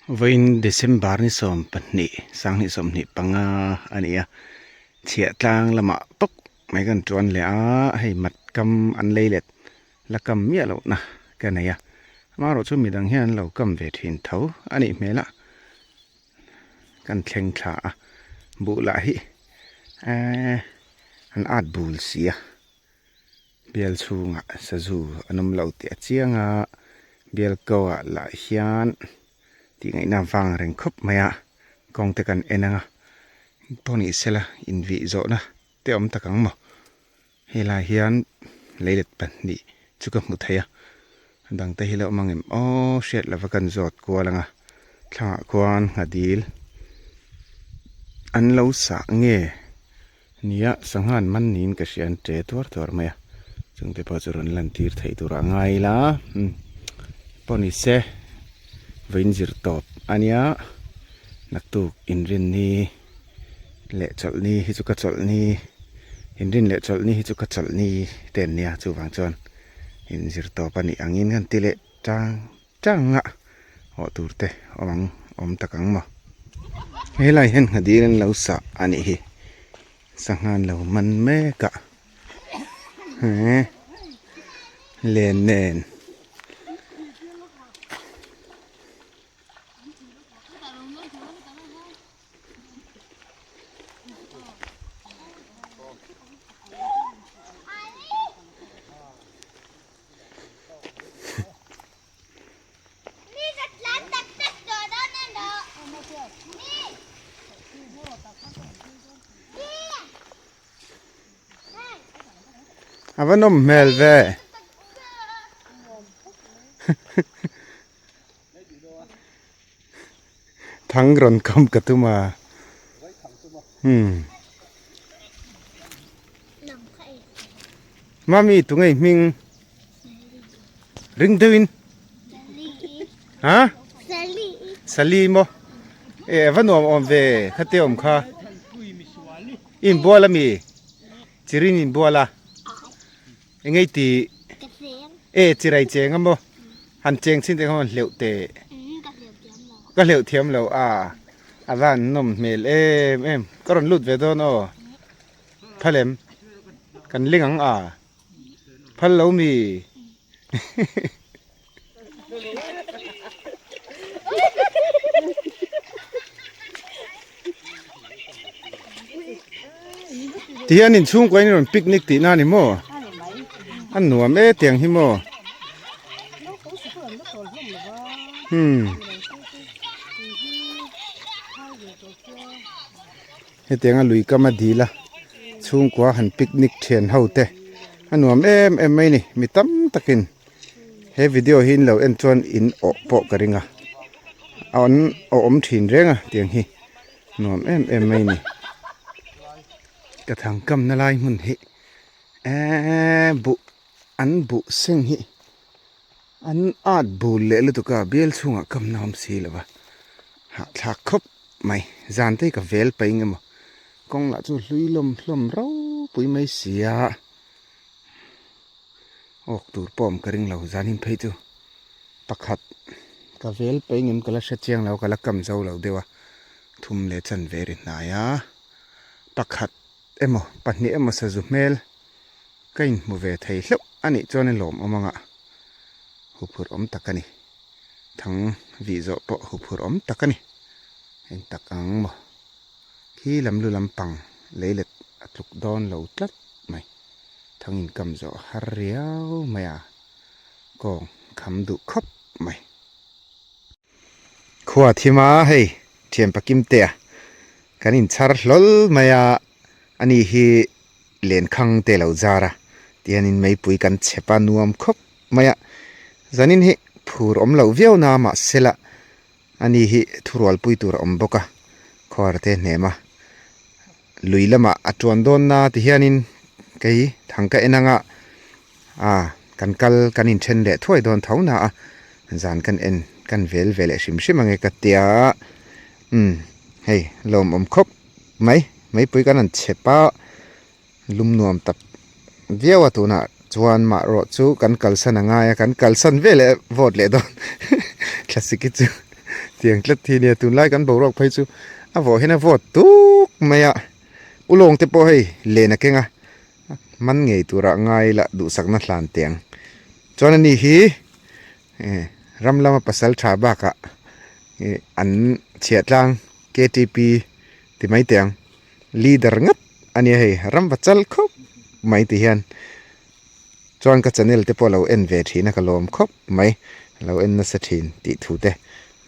Vawiin December ni 12 2025 a ni a, chhiah tlang lamah bawk mai kan tuan leh a, hei mat kam an lei let la kam miah lohna ka nei a, amaherawh chu midang hian an lo kam ve thin tho a nih hmel a, kan thleng thla a, buh lah hi eee an at bul si a. Bial chhungah sazu an awm lo tih a chiang a, bial ko ah lah hian tih ngaihna vang reng khawp mai a, kawng te kan en ang a, pawh ni sela invih zawhna te awm tak ang maw? Helai hian leilet pahnih chu ka hmu thei a, a dang te hi la awm ang em aw hriat lova kan zawt kual ang a, thlangah khuan nghadil an lo sah nge? Nia, sangha an man niin ka hria an ṭe tuar tuar mai a, chungte pawh chu rawn lantir theih turah a ngai ila, umm pawh ni se vawiin zir tawp a nia, naktuk inrinni leh chawlhni hi chu ka chawlhni, inrin leh chawlhni hi chu ka chawlhni te an nia chuvang chuan inzir tawp a nih angin kan ti leh tang Chang a awh tur te awm ang awm tak ang maw. Helai hian nghadil an lo sah a nih hi. Sangha an lo man mek a. He len nen. A va nawm hmel ve. Thang rawn kam ka tum a. Hmm. Mami tu ngei hming. Ring deuhin. Ha? Sali maw? E va nuam awm ve khate awm kha. In bual ami. Chirin in bual a. Engei ti e chirai cheng a maw? Han cheng chin te kha han hleuh teh. Ka hleuh thiam lo a. A van nawm hmel em em. Ka rawn lut ve dawn aw. Phalem. Kan ling ang a. Phal lo mi. Ti hian inchhungkua in rawn picnic tih na a ni maw? A nuam e tiang hi maw? Hmm. Hetianga lui kam a dil a, chhungkua han picnic thian ho te a nuam em em mai a ni. Mi tam takin he video hi in lo en chuan in awh pawh ka ring a, a an awh awm thin reng a tiang hi nuam em em mai a ni. Ka thang kamna lai hmun hi eee buh an buh seng hi an at bul leh lutuk a bial chhungah kamna awm si lo va hahthlak khawp mai zan te hi ka vel paih eng emaw kawng lah chu hlui lawm hlawm ropui mai si a awk tur pawh awm ka ring lo zan in phei chu pakhat ka vel paih eng em ka la hre chiang lo ka la kam zo lo deuh a thum leh chanve ri hnai a pakhat emaw pahnih emaw sazu hmel ka inhmu ve thei hleuh a nih chuan i lawmawm anga huphurh awm tak a ni. Thang vih zawh pawh huphurh awm tak a ni. Eng tak ang maw? Khi lam lu lampang leilet a tluk dawn lo tlat mai. Thang inkam zawh har riau mai a, kawng kham duh khawp mai. Khua thim a hei thian pakim te a kan inchhar hlawl mai a, ani hi lenkhang te lo zar a tihianin meipui kan chhep a nuam khawp mai a, zanin hi phur awm loh viau na mahsela ani hi thurualpui tur a awm bawk a, khuar te hnem a lui lamah a tuan dawn na tihianin kei thang ka en ang a ah kan kal kan inthen leh thuai dawn tho na a zan kan en kan vel ve leh hrim hrim ang e ka tia umm hei lawmawm khawp mai meipui kan han chhep a lum nuam tak viau a tunah chuan mah erawh chu kan kalsan a ngai a kan kalsan ve leh vote leh dawn thlasik hi chu. Tiang tlat hi nia tunlai kan boruak phei chu a vawh hian a vawt tuk mai a, ulawng te pawh hei len a keng a, man ngei turah ngai la duhsakna hlan tiang. Chuan ani hi ram lama pasal tha bakah an chhiahtlang ktp ti mai teh ang leader ngat a nia hei ram va chal khawp mai ti hian chuan ka channel te pawh lo en ve thin a ka lawm khawp mai lo en nasa thin tih thu te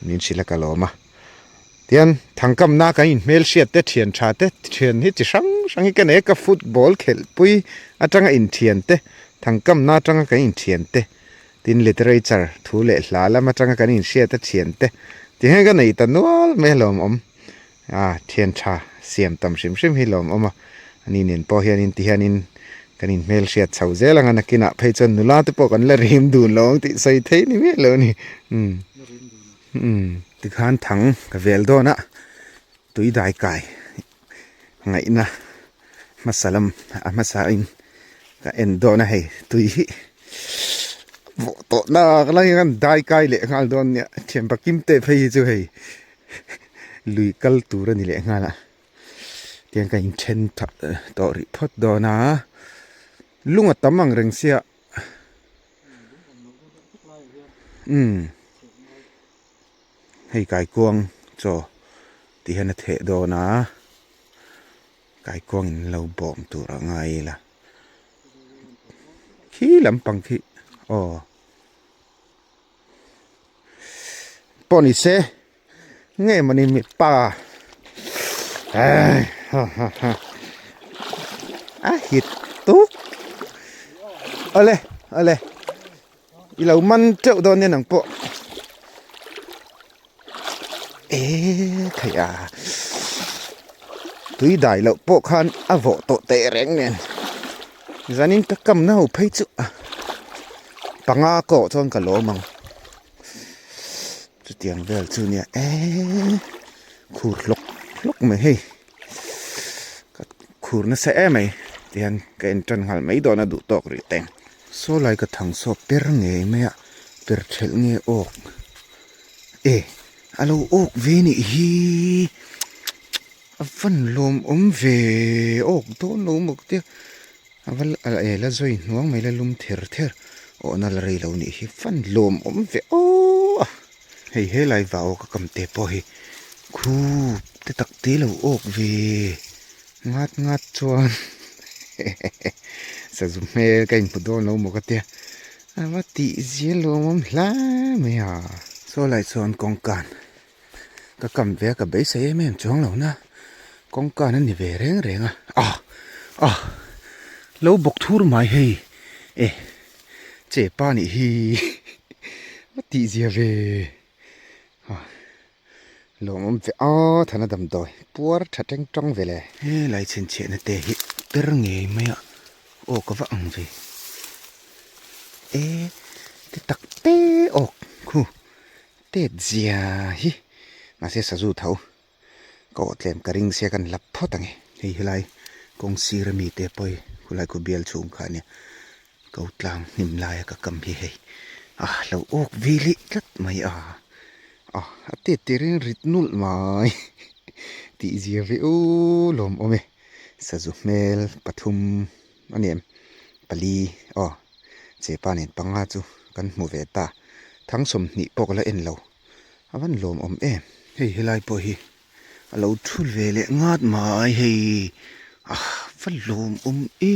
min hrilh a ka lawm a tian thangkamna kan inhmel hriat te thian tha te thian hi chi hrang hrang hi ka nei a ka football khelh pui atanga inthian te thangkamna atanga kan inthian te Tin, literature, thu leh hla lam atanga kan inhriat a thian te ti hian ka nei ta nual mai a lawmawm. A thian tha siam tam hrim hrim hi lawmawm a, ani nen pawh hianin ti hianin kan inhmel hriat chho zel ang a, nakinah phei chuan nula te pawh kan la rim dun lo ang tih sawi thei ni miah lo a ni. Umm umm tikhan thang ka vel dawn a, tui dai kai ngaihna hmasa lam a hmasa in ka en dawn a hei tui hi vawh tawh nak lai hian dai kai leh nghal dawn nia thian pakim te phei hi chu hei lui kal tur a ni leh nghal a tiang ka inthen tawh rih phawt dawn a lung a tam ang reng sia umm. Hei kaikuang chaw tih hian a theh dawn a, kaikuang in lo bawm tur a ngai ila khi lampang khi aw pawh ni se nge mawni mipa ha ha ha a hit tuk awle awle. I lo man teuh dawn nia nang pawh eh theih a tui dai loh pawh khan a vawh tawh teh reng nen zanin ka kam na ho phei chu panga kawh chuan ka lawm ang chutiang vel chu nia eh khur hlawk hlawk mai hei. Ka khur nasa em mai tihian ka en tan nghal mai dawn a duh tawk rih teng. Saw lai ka thang saw per ngei mai a per thelh nge awk e a lo awk ve nih hi a van lawmawm ve awk dawn lo maw ka tia a va e la zawi hnuang mai la lum ther ther awhna la rei lo nih hi van lawmawm ve aw a. Hei helai vau ka kam te pawh hi khup te tak te lo awk ve ngat ngat chuan sazu hmel ka inhmu dawn lo maw ka tia a va tih zia lawmawm hle mai a. Saw lai chuan kawngkan ka kam ve a ka beisei em em chuang lo na kawngkan a ni ve reng reng a ah ah lo bawk thur mai hei e. Che pa nih hi a tih zia ve a lawmawm ve a thana damdawi puar tha teng tawng ve le. Helai chhinchhiahna te hi per ngei mai a aw ka va ang ve e ti tak te awk khu tet zia hi mahse sazu tho Ka awh tlem ka ring sia kan lap phawt ang e. Hei helai kawng sir ami te pawh hi khulai khaw bial chhung kha ania ko tlang hnim laia ka kam hi hei a lo awk ve leh tlat mai a a a tet te reng rit nulh mai tih zia ve u lawm awm e sazu hmel pathum a ni em pali aw chepa nen panga chu kan hmu ve ta thang sawmhnih pawh ka la en lo. A van lawmawm em. Hei helai pawh hi a lo thu ve leh ngat mai hei a va lawmawm e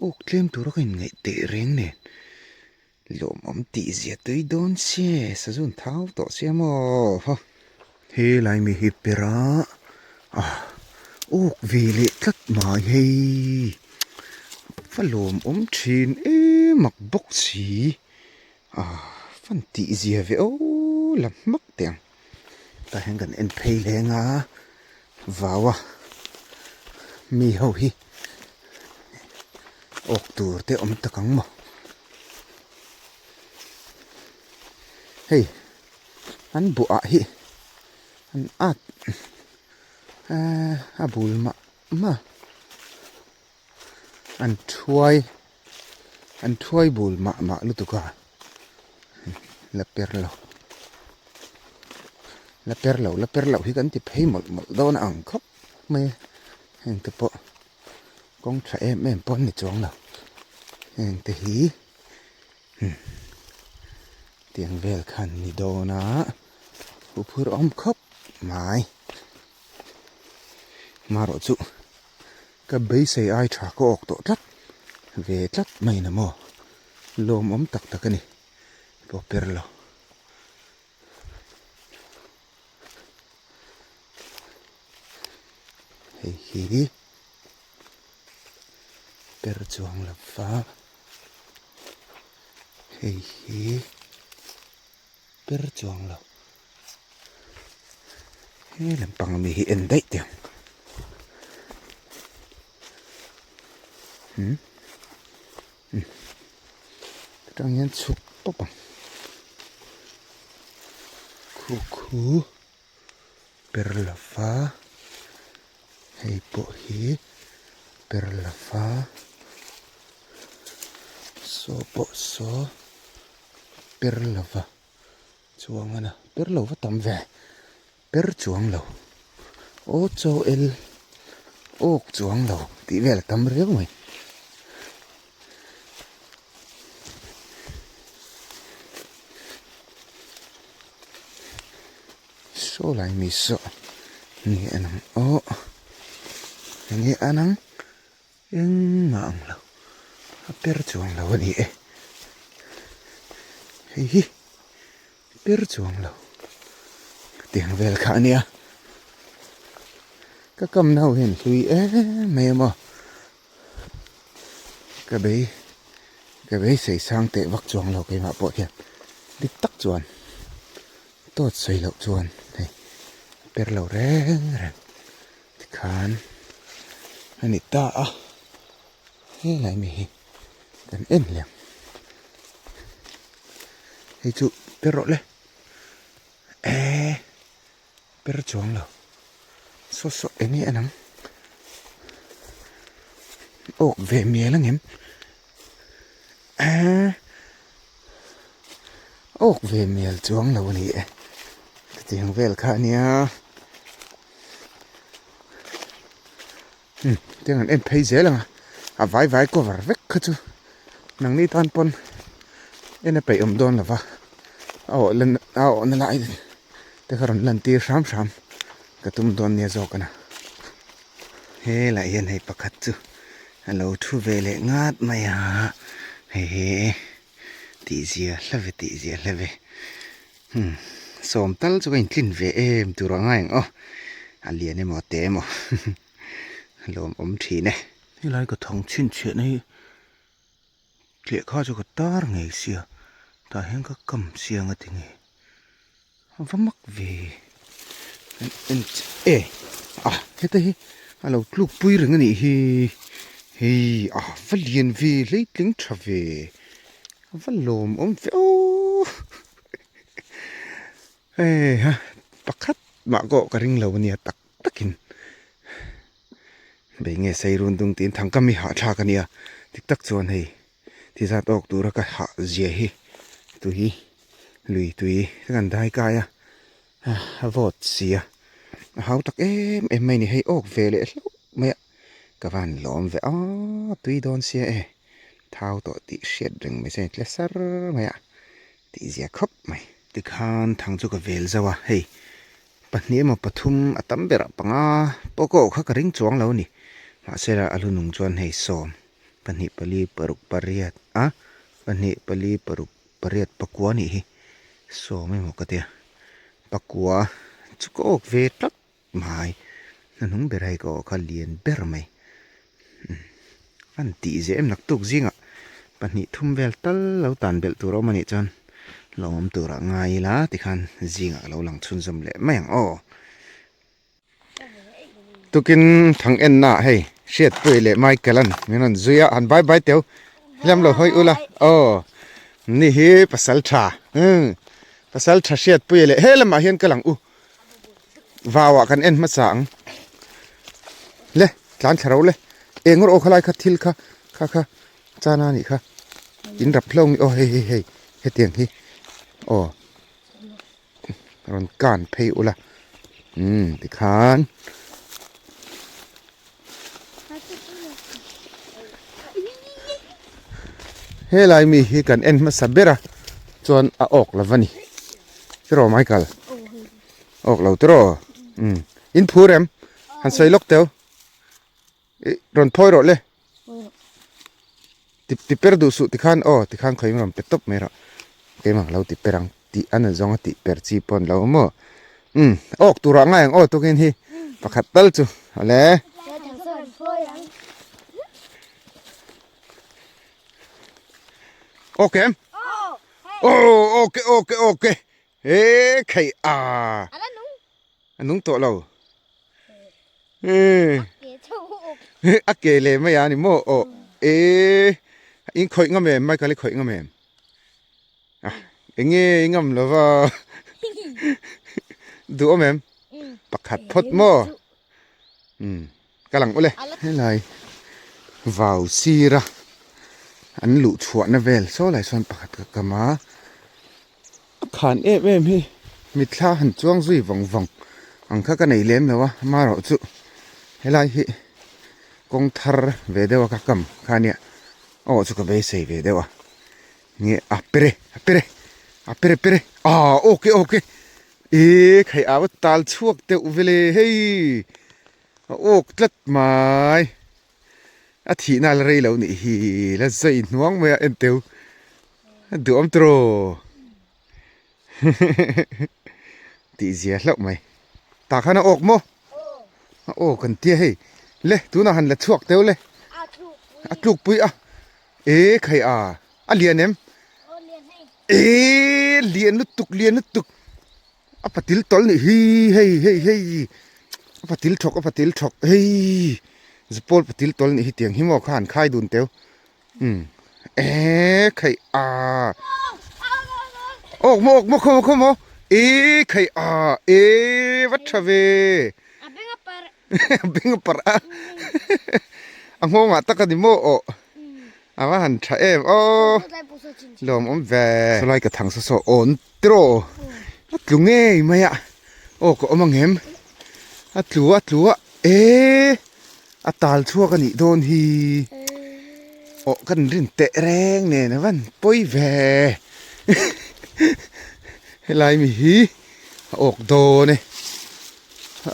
awk tlem tura ka inngaih teh reng nen lawmawm tih zia tui dawn sia sazun thau tawh sia maw haw helai mi hi per a awk ve leh tlat mai hei va lawmawm thin em mak bawk si. Ah fan tih zia ve aw la hmak teh ang tah hian kan en phei leng a vau a mi ho hi awk tur te awm tak ang maw hei an buah hi an at a bul mah mah an thuai. An thuai bul mah mah lutuk a, la per lo. La per lo la per loh hi kan ti phei mawlh mawlh dawn a ang khawp mai a heng te pawh kawng tha em em pawh an ni chuang lo heng te hi umm tiang vel khan ni dawn a huphurh awm khawp mai marawh chu ka beisei ai tha ka awk tawh tlat ve tlat mai na maw lawmawm tak tak a ni pawh per lo. Hei hi per chuang lo va hei hi per chuang lo he lampang ami hi en daih teh ang umm Atang hian chhuk tawp ang. Khu khu per lova hei pawh hi per lova saw pawh saw per lova chuang a na per lova tam ve per chuang lo aw chaw el awk chuang lo tih vel a tam riau mai. Saw lai mi saw nge an ang aw enge an ang engmah ang lo a per chuang lo a ni e hei hi per chuang lo tiang vel kha a nia ka kam nau hian hlui em mai a maw. Ka bei ka beisei sang teh vak chuang lo keimah pawh hian dik tak chuan tawt sawi loh chuan hei per lo reng reng tikhan a ni ta a helai mi hi kan en lem hei chu per rawh le eh. Per chuang lo. Saw saw eng nge a nang? Awk ve mial ang em? Eee Awk ve mial chuang lo a ni e. Chutiang vel kha a nia. Umm tiang an en phei zel ang a, a vai vai cover vek kha chu nangni tan pawn en a peih awm dawn lo va, a awh lan a awh na lai te kha rawn lan tir hram hram ka tum dawn nia zawk a na. Helaiah hian hei pakhat chu a lo thu ve leh ngat mai a, hei hi tih zia hla ve tih zia hla ve. Umm sawm tal chu ka intlin ve em tur a ngai ang aw a lian emaw te emaw a lawmawm thin e. Helai ka thang chhinchhiahna hi lehkha chu ka tar ngei sia tah hian ka kam chiang a ti nge a va mak ve e a heta hi a lo tluk pui reng a nih hi hei a va lian ve hleitling tha ve a va lawmawm ve aw. Hei ha pakhat mah pawh ka ring lo ania tak takin bei nge sei run dung tiin thangka mi hahthlak ania dik tak chuan hei ti zat awk tura ka hah zia hi tui lui tui ka kan dai kai a a vawt si a a hau tak em em mai a ni hei awk ve leh hlauh mai a ka van lawm ve a tui dawn sia e thau tawh tih hriat reng mai chuan tle sar mai a. Tih zia khawp mai. Tikhan thang chu ka vel zauh a, hei pahnih emaw pathum a tam berah panga pawh ka awh kha ka ring chuang lo a ni. Mahse lah a hlunung chuan hei sawm pahnih pali paruk pariat a pahnih pali paruk pariat pakua nih hi sawm emaw ka tia pakua chu ka awk ve tlat mai. Hnahnung ber hei ka awh kha lian ber mai. An tih zeh em naktuk zingah pahnih thum vel tal lo tan belh tur a awm a nih chuan lo awm turah ngai ila tikhan zingah a lo lang chhunzawm leh mai ang aw. Tukin thang enna ah hei Hriatpuii leh Michael an min rawn zui a han bye bye teu hliam lo hawi ula aw ni hi pasal tha umm pasal tha Hriatpuii leh he lamah hian ka lang u. Vauah kan en hmasa ang. Le, tlan thla ro le. Eng rawh aw khalai kha thil kha kha kha chana anih kha. In rap hlauh nge aw hei hei hei hetiang hi aw. Rawn kan phei ula umm tikhan. Helai mi hi kan en hmasa ber a chuan a awk lo va ni tiraw Michael awk lo tiraw umm in phur em han sawi lawk teu ih rawn phawi rawh le ti ti per duh suh tikhan aw tikhan khawi rawn pe tawp mai rawh keimah ka lo ti per ang tih a na zawng a tih per chi pawh an lo maw umm awk turah ngai ang aw tukin hi pakhat tal chu awle. Ok em aw ok ok ok he khei a a nung tawh lo a ke leh mai a ni maw aw e in khawih ngam em Michael i khawih ngam em Enge i ngam lo va duh awm em? Pakhat phawt maw? Umm ka lang ule. Helai vau sira an luh chhuahna vel saw lai sawn pakhat ka kam a. A khan em em hi mitthla han chuang zui vawng vawng ang kha ka nei lem lo a amaherawh chu helai hi kawng thar ve deuh a ka kam kha ania aw chu ka beisei ve deuh a. Nge a pere a pere a pere pere ah ok ok e khai a va tal chhuak deuh vele hei a awk tlat mai a thihna la rei lo nih hi la zai hnuang mai a en teu a duhawm tawh tih zia hlauh mai tah khan a awk maw a awk an tia hei le tunah han la chhuak teuh le a tluk pui a e khai a a lian em e lian lutuk lian lutuk a patil tawlh nih hi hei hei hei a patil thawk a patil thawk hei zapawl patil tawlh nih hi tiang hi maw kha han khai dun teuh. Umm e khaih a awk maw awk maw khaw maw khaw maw e khaih a e va tha ve a beng a parh a beng a parh a a nghawngah tak a ni maw aw a va han tha em aw lawm awm ve sawlai ka thang saw saw awn tiraw a tlu ngei mai a aw ka awm ang em a tlu a tlu a e A tal chhuak a nih dawn hi. Aw kan rin teh reng nen a van pawi ve. Helai mi hi a awk dawn e.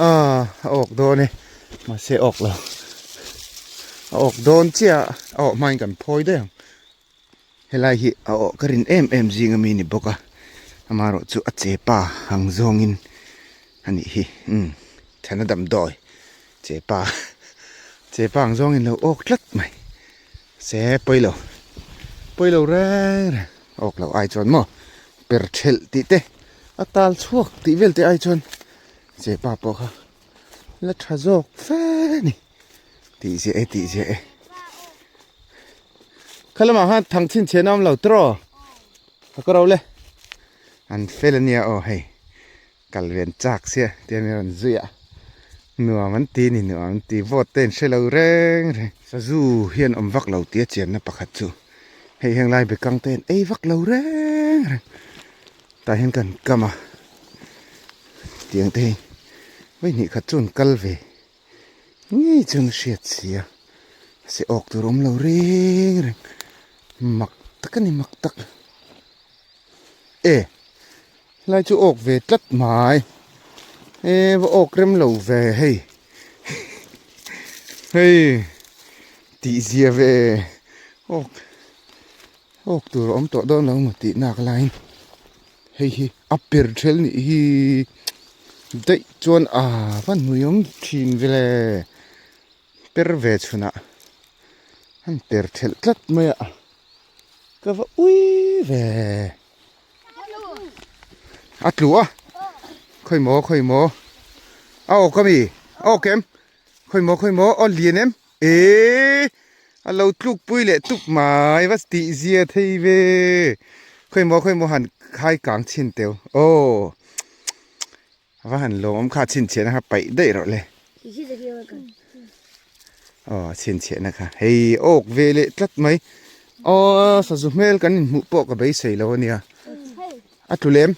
Ah a awk dawn e. Mahse a awk lo. A awk dawn chiah a awh hmain kan phawi daih ang. Helai hi a awh ka rin em em zing ami ni bawk a. Amaherawh chu a che pa ang zawngin a nih hi. Umm thana damdawi che pa che pa ang zawngin lo awk tlat mai. Se pawi lo pawi lo reng reng awk loh ai chuan maw per thelh tih te a tal chhuak tih vel te ai chuan che pa pawh kha la tha zawk fe a ni. Tih ziah e tih ziah e. Kha lamah khan thang chhin chhian a awm lo tiraw? Ka ka ro le. An fel ania aw hei. Kal ve an chak sia tiang in rawn zui a. Nuam an ti ni nuam an ti vote te an hre lo reng reng. Sazu hian awm vak lo tia chianna pakhat chu hei heng lai bekang te an ei vak lo reng reng. Tah hian kan kam a tiang te hi vawihnih khat chu an kal ve. Ngei chuan a hriat si a, se awk tur awm lo reng reng, mak tak a ni mak tak. E helai chu awk ve tlat mai, e va awk rem lo ve hei, hei tih zia ve awk awk tur a awm tawh dawn lo maw tih nak laiin. Hei hi a per ṭhel nih hi daih chuan a va hnuaiawm ṭhin vele per ve chhunah an per ṭhelh tlat mai a ka va ui ve a tlu a khawi maw khawi maw a awk ami a awk em khawi maw khawi maw aw lian em. Eee a lo tluk pui leh tuk mai va tih zia thei ve khawi maw khawi maw han khai kang chhin teu aw a va han lawm kha chhinchhiahna kha paih daih rawh le aw chhinchhiahna kha hei awk ve leh tlat mai aw sazu hmel kan inhmuh pawh ka beisei lo ania a tlu lem.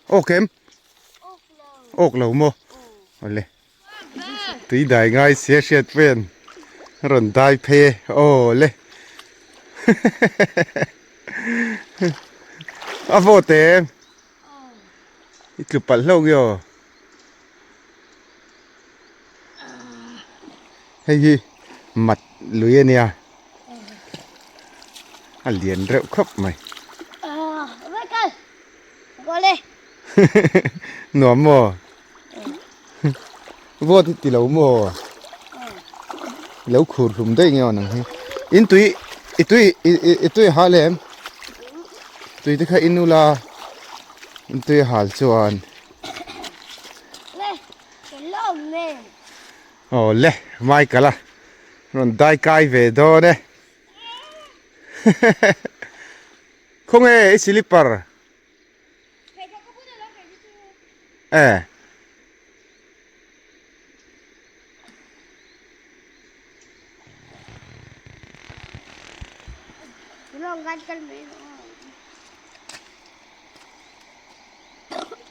Awk em? Awk lo maw? Awle. Tui dai ngai sia hriat pen rawn dai phei e. Awle. A vawt em? I tlu palh hlauh nge aw. Hei hi mat lui a nia a lian reuh khawp mai. Nuam maw? Vawt hi ti lo maw? Lo khur hlum daih nge aw nang hi. In tui i tui i tui hal em? Tui te kha in ula in tui hal chuan. Aw le Michael a rawn dai kai ve dawn e khawnge i slipper e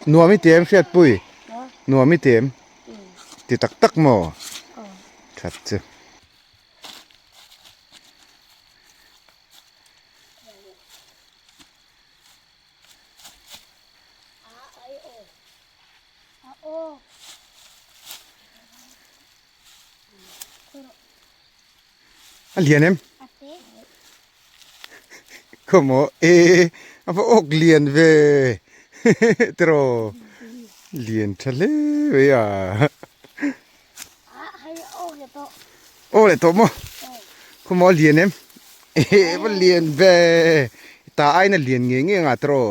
Nuam i ti em Hriatpui? Nuam i ti em? Ti tak tak maw? That chu. A lian em? Khaw maw e a va awk lian ve tiraw lian tha hle mai a aw leh tawh maw khaw maw a lian em e va lian ve ta aina lian nge nge anga tiraw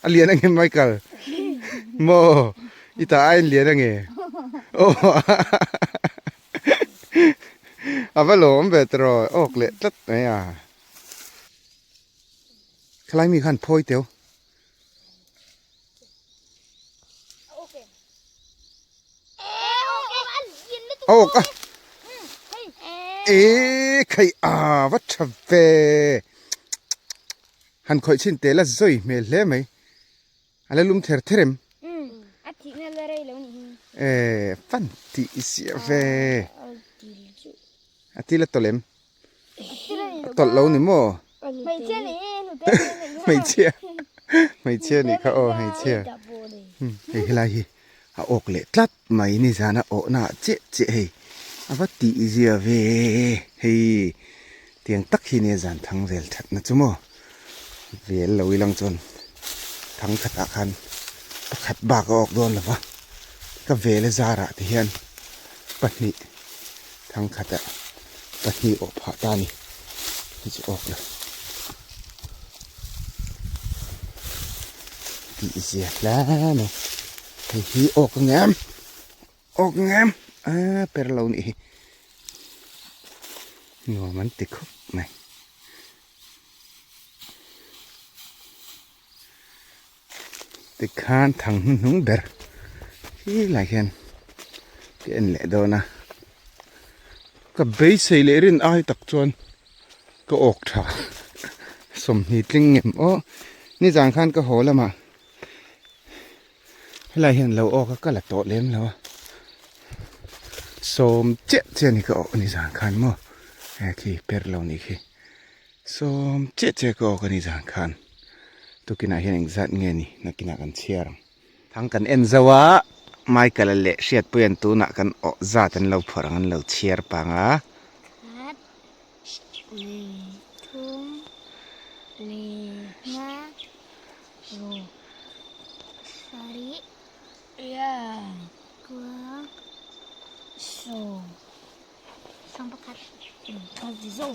A lian ange Michael maw i ta aiin lian ange aw a va lawm ve tawh awk leh tlat mai a khalai mi khan phawi teu awk a e khai a va tha ve. Han khawih chhin tel a zawi hmel hle mai. A la lum ther ther em? Umm, a thihna la rei lo nih hi. Eh, fan tih i siah ve. A til a tawlh em? A tawlh lo ni maw? Hmeichhia nih hi hnute Hmeichhia. Hmeichhia nih kha aw hmeichhia. Hei helai hi a awk leh tlat mai nizan a awhna ah chiah chiah hei a va tih zia ve hei tiang tak hi nia zan thang vel that na chu maw vel lo ilang chuan thang khat ah khan pakhat bak a awk dawn lo va ka vel a zar ah te hian pahnih thang khat ah pahnih awh phah ta a ni hei chu awk lo tih zia hle mai. Hei hi awk ang em awk ang em a per lo nih hi nuam an ti khawp mai tikhan thang hnuhnung ber hi lai hian ka en leh dawn a ka beisei leh rin ai tak chuan ka awk tha sawmhnih tling ngem aw nizan khan ka haw lamah. Helai hian lo awk a ka la tawh lem lo a sawm chiah chiah a ni ka awk a ni zan khan maw he khi per lo nih khi sawm chiah chiah ka awk a ni zan khan tukinah hian engzat nge ni nakinah kan chhiar ang thang kan en zo a Michael-a leh Hriatpuia'n tunah kan awh zat an lo phawrh ang an lo chhiar pang a.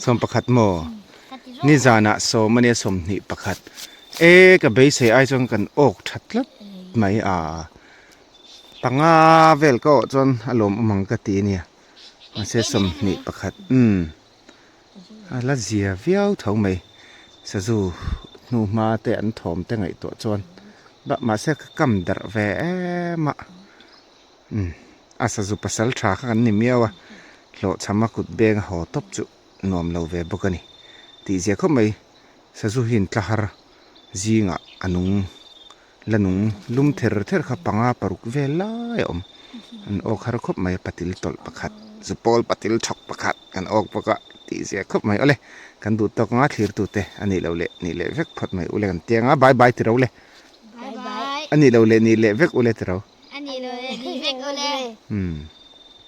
Sawmpakhat maw? Nizanah sawm ania sawmhnih pakhat. E ka beisei ai chuan kan awk tha tlat mai a. Panga vel ka awh chuan a lawmawm ang ka ti ania. Mahse sawmhnih pakhat umm. A la zia viau tho mai sazu hnu hma te an thawm te ngaihtuah chuan bah mahse ka kam darh ve em a umm a sazu pasal tha kha kan ni miau a hlawhchham a kut beng a haw tawp chu nuam lo ve bawk a ni tih zia khawp mai sazu hi in tla har zingah a nung. La nung lum ther ther kha panga paruk vel lai a awm. An awk har khawp mai a patil tawlh pakhat zupawl patil thawk pakhat kan awk bawk a tih zia khawp mai awle kan duh tawk anga thlir tute a nih loh leh nih leh vek phawt mai ule kan ti anga bye bye ti ro le a nih loh leh nih leh vek ule ti ro. A nih loh leh nih vek ule. Umm.